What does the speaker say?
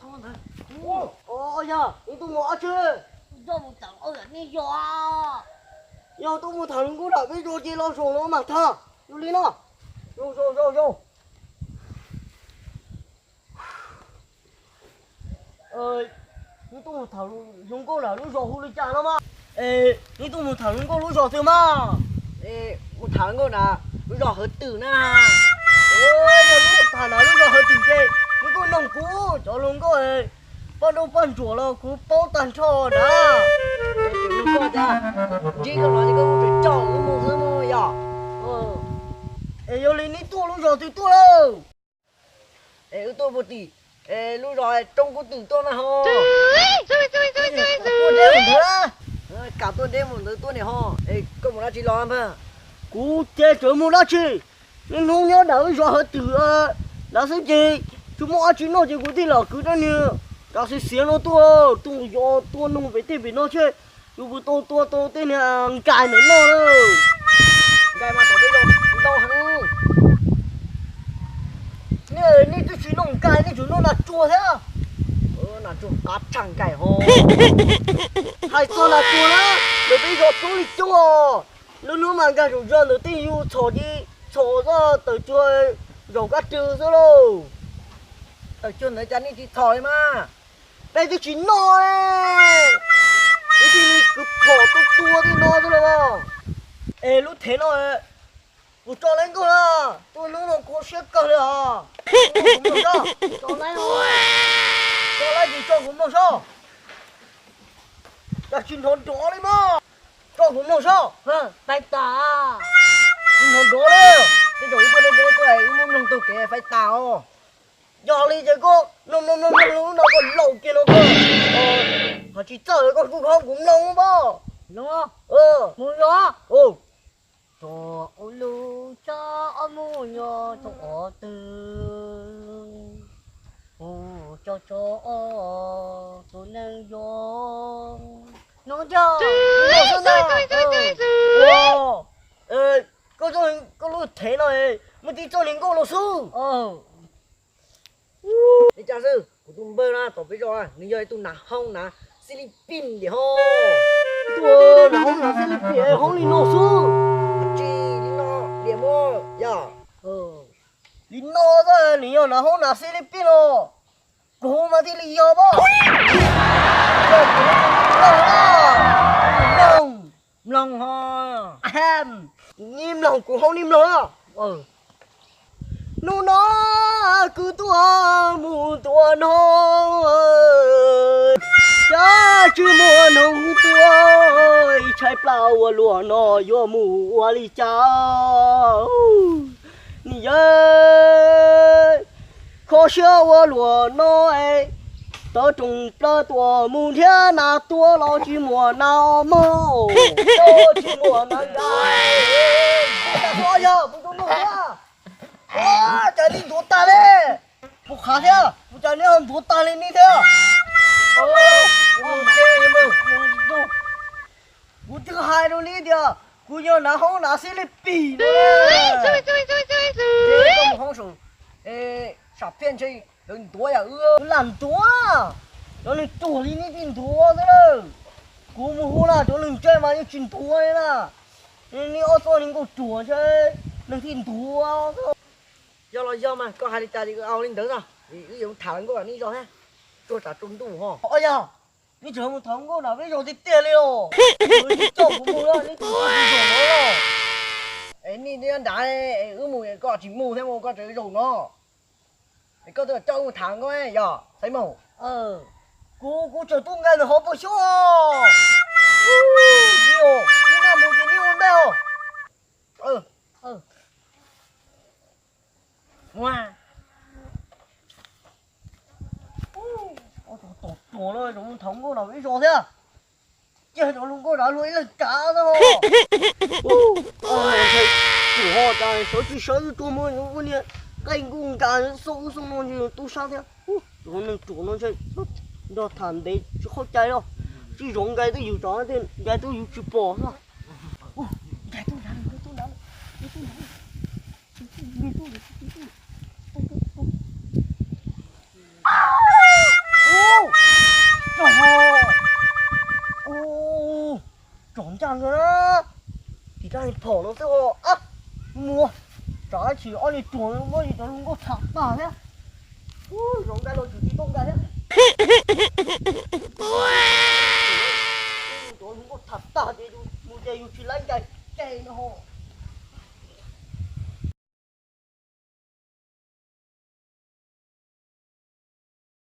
Yog, neb tuaj mus ua dab tsi? Yog tuaj mus tham hluas nkauj nram peb zos ces los zaum no mas tham. Yog li no, zaum zaum zaum zaum. Neb tuaj mus tham hluas nkauj nram lub zos hu li cas no mas? Neb tuaj mus tham hluas nkauj lub zos twg mas? Mus tham hluas nkauj nram lub zos Hawv Twm na. Yog neb tham nram lub zos Hawv Twm ces neb kuj noog kuv cov hluas nkauj poj nrauj poj ntsuam los kuv paub tag nrho na. Ntsib koj no ces koj kuj tseem coj wb mus xwb mus yog. Es yog li neb tuaj lub zos twg tuaj lauj? Es wb tuaj puag tim lub zos Roob Kub Twm tuaj na ho. Tuaj deb mus ntawd, kam tuaj deb mus ntawd tuaj niam ho. Es koj mus dab tsi los npawg? Kuv ces tseem mus dab tsi, niaj hnub nyob nram lub zos Hawv Twm nrad xwb ces tsis muaj dab tsi noj ces kuv thiaj los kwv rab niag kav xiav xiav no tuaj, tuaj yos tuaj noog pem tej pem no seb yus puas tau tua tau tej niag nkais ntawm no lawm. Nkais mas tom peb zos ntau heev. Nej twb tsis noj nkais, nej tsuas noj nas tsuag thiab. Nas tsuag qab tshaj nkais ho. Hais txog nas tsuag na, ntawm peb zos coob li coob os. Lub hnub mas nkag saum zos ntawm tej yus txhom ces txhom tawm cuag zaum kab rwg xwb lauj. Tawm cuag ntawd cas nej tsis txhom li mas? Peb twb tsis noj, peb thiaj li kwv phom tuaj tua tej no xwb los. Es lub thev no kuv tso lawv nkaug na, tuaj hnub no kho siab kawg li os. Tso lawv, tso lawv ces tso kuv mloog saib. Cas tsis hnov nrov li mas. Tso kuv mloog saib. Faib tas. Tsis hnov nrov li. Tej zaum ib pliag wb muab mloog taug kev faib tas os. Yog li ces koj mloog mloog mloog mloog lub no koj laus kiag no koj ho tsis txawj koj kuj kho kuv mloog pob. Mus los. Tso ua lub tso ob mus nyob rau qhov twg, mus tso tso ob tus neeg yog no yog. Koj, koj lub thev no muaj tib txoj niag nkauj los xwb. Li cas xwb, kuv tus npawg na tom peb zos nws yog ib tug nav hoob nav xib lib pij tiag ho. Tus nav hoob nav xib lib pij hoob li no xwb. Tsis li no, liam muab yog. Li no xwb nws yog nav hoob nav xib lib pij no. Kuv mas thiaj li yog pob. Yog kuv, mloog, mloog ho. Nej mloog kuv hoob nej mloog. Hnub no kuv tuaj mus tua noog, cas tsis muaj noog tua, tshaib plab ua luaj no yuav mus ua li cas? Niam yawg, kho siab ua luaj no, tawv rooj plaws tuaj mus nrhiav nas tua los tsis muaj nas mog, tsis muaj nas nkais. Yog kuv tus npawg thiab, cas nej ntuav tag li, kuv qhav thiab, kuv cas nej ho ntuav tag li nej thiab? Kuv twb hais rau nej tias kuv yog nav hoob nav xib lib pij no. Koj mus hoob saum, sam phiaj ntshe lawv ntuav yam wb lam ntuav, cov neeg ruam li nej thiaj ntuav xwb lawm. Kuv mus hu na cov neeg ntse mas yeej tsis ntuav li na. Nej ob txoj niag nkauj ruam ntshe neeg thiaj ntuav. Yog los yog mas koj hais li cas ces wb ua li ntawd no, vim wb yuav tham hluas nkauj nram nej zos thiab, tsuag tsav tsuag ntuj ho. Yog, nej tseem mus tham hluas nkauj nram peb zos tiag tiag li os. Kuv tsis coj kuv mus na, nej tsis coj kuv mus los. Es nej nyob nrad, wb mus koj tsis mus thiab mus koj tseem zaum no. Es koj twb coj wb mus tham hluas nkauj yog Xaiv Maum. Kuv, kuv tseem tuaj nqa nws hauv paus xyoob. Ib naj mus ces nej ua ntej os. Tom tuam no zoo tham hluas nkauj nram peb zos thiab. Cia cov hluas nkauj nrad luag ib leeg kav xwb ho. Ruam ho cas sawv tsis sawv tsuas muaj ua niag qaij nkuj nkas xauj ub xauj no ntshe yus tub sab thiab. Cov neeg ruam no ntshe nrog tham ntev tsis qhov cai los, tsis zov nkais twb yus tso, nkais twb yus tsis pom xwb. Nkais tuaj nrad, nkais tuaj nrad, nkais tuaj nrad. Nkais tuaj nrad. Nkais tuaj nrad. Phom no xwb os. Mus, tsam ib chim ob niag ruam muab yus cov hluas nkauj tham tag thiab. Zaum no los tsis tau nkag thiab. Cov hluas nkauj tham tag ces yus mus ces yus tsis laib ncaim ces no.